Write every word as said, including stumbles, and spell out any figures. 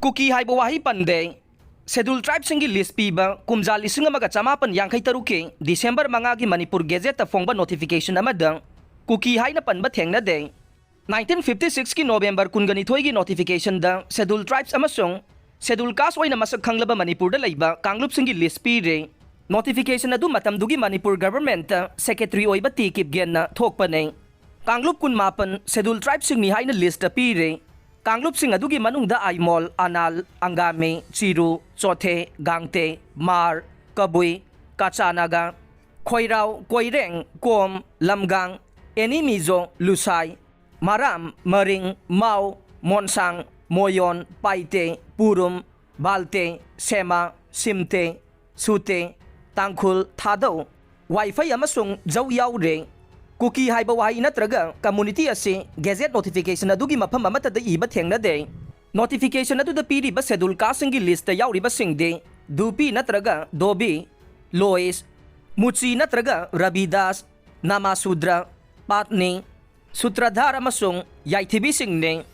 ꯀꯨꯀꯤ ꯍꯥꯏꯕ ꯋꯥꯍꯩ ꯄꯟꯗꯦ꯫ Scheduled Tribeꯁꯤꯡꯒꯤ list ꯄꯤꯕ ꯀꯨꯝꯖꯥ ꯂꯤꯁꯤꯡ ꯑꯃꯒ ꯆꯃꯥꯄꯟ ꯌꯥꯡꯈꯩ ꯇꯔꯨꯛꯀꯤ December ꯃꯉꯥꯒꯤ ꯃꯅꯤꯄꯨꯔ Gazetteꯇ ꯐꯣꯡꯕ notification ꯑꯃꯗ ꯀꯨꯀꯤ ꯍꯥꯏꯅ ꯄꯟꯕ ꯊꯦꯡꯅꯗꯦ꯫ Nineteen fifty sixꯀꯤ November ꯀꯨꯟꯒ ꯅꯤꯊꯣꯏꯒꯤ notificationꯗ Scheduled Tribes ꯑꯃꯁꯨꯡ Scheduled Caste ꯑꯣꯏꯅ ꯃꯁꯛ ꯈꯪꯂꯕ ꯃꯅꯤꯄꯨꯔꯗ ꯂꯩꯕ ꯀꯥꯡꯂꯨꯞꯁꯤꯡꯒꯤ list ꯄꯤꯔꯦ꯫ Notification ꯑꯗꯨ ꯃꯇꯝꯗꯨꯒꯤ ꯃꯅꯤꯄꯨꯔ governmentꯇ secretary ꯑꯣꯏꯕ ꯇꯤ ꯀꯤꯞꯒꯦꯟꯅ ꯊꯣꯛꯄꯅꯦ꯫ ꯀꯥꯡꯂꯨꯞ ꯀꯨꯟꯃꯥꯄꯟ Scheduled Tribeꯁꯤꯡꯅꯤ ꯍꯥꯏꯅ listꯇ ꯄꯤꯔꯦ꯫ ꯀꯥꯡꯂꯨꯞꯁꯤꯡ ꯑꯗꯨꯒꯤ ꯃꯅꯨꯡꯗ ꯑꯥꯏꯃꯣꯜ, ꯑꯅꯥꯜ, ꯑꯪꯒꯥꯃꯤ, ꯆꯤꯔꯨ, ꯆꯣꯊꯦ, ꯒꯥꯡꯇꯦ, ꯃꯥꯔ, ꯀꯕꯨꯏ, ꯀꯥꯆꯥ ꯅꯥꯒꯥ, ꯈꯣꯏꯔꯥꯎ, ꯀꯣꯏꯔꯦꯡ, ꯀꯣꯝ, ꯂꯝꯒꯥꯡ, ꯑꯦꯅꯤ ꯃꯤꯖꯣ, ꯂꯨꯁꯥꯏ, ꯃꯔꯥꯝ, ꯃꯔꯤꯡ, ꯃꯥꯎ, ꯃꯣꯟꯁꯥꯡ, ꯃꯣꯌꯣꯟ, ꯄꯥꯏꯇꯦ, ꯄꯨꯔꯨꯝ, ꯕꯥꯜꯇꯦ, ꯁꯦꯃꯥ, ꯁꯤꯝꯇꯦ, ꯁꯨꯇꯦ, ꯇꯥꯡꯈꯨꯜ, ꯊꯥꯗꯧ, ꯋꯥꯏꯐꯩ ꯑꯃꯁꯨꯡ ꯖꯧ ꯌꯥꯎꯔꯦ꯫ ꯀꯨꯀꯤ ꯍꯥꯏꯕ ꯋꯥꯍꯩ ꯅꯠꯇ꯭ꯔꯒ community ꯑꯁꯤ Gazette notification ꯑꯗꯨꯒꯤ ꯃꯐꯝ ꯑꯃꯠꯇꯗ ꯏꯕ ꯊꯦꯡꯅꯗꯦ꯫ Notification ꯑꯗꯨꯗ ꯄꯤꯔꯤꯕ Scheduled Casteꯁꯤꯡꯒꯤ listꯇ ꯌꯥꯎꯔꯤꯕꯁꯤꯡꯗꯤ ꯙꯨꯄꯤ ꯅꯠꯇ꯭ꯔꯒ ꯙꯣꯕꯤ, ꯂꯣꯏꯁ, ꯃꯨꯆꯤ ꯅꯠꯇ꯭ꯔꯒ ꯔꯕꯤꯗꯥꯁ, ꯅꯥꯃꯥꯁꯨꯗ꯭ꯔ, ꯄꯥꯠꯅꯤ, ꯁꯨꯇ꯭ꯔꯙꯥꯔ ꯑꯃꯁꯨꯡ ꯌꯥꯏꯊꯤꯕꯤꯁꯤꯡꯅꯤ꯫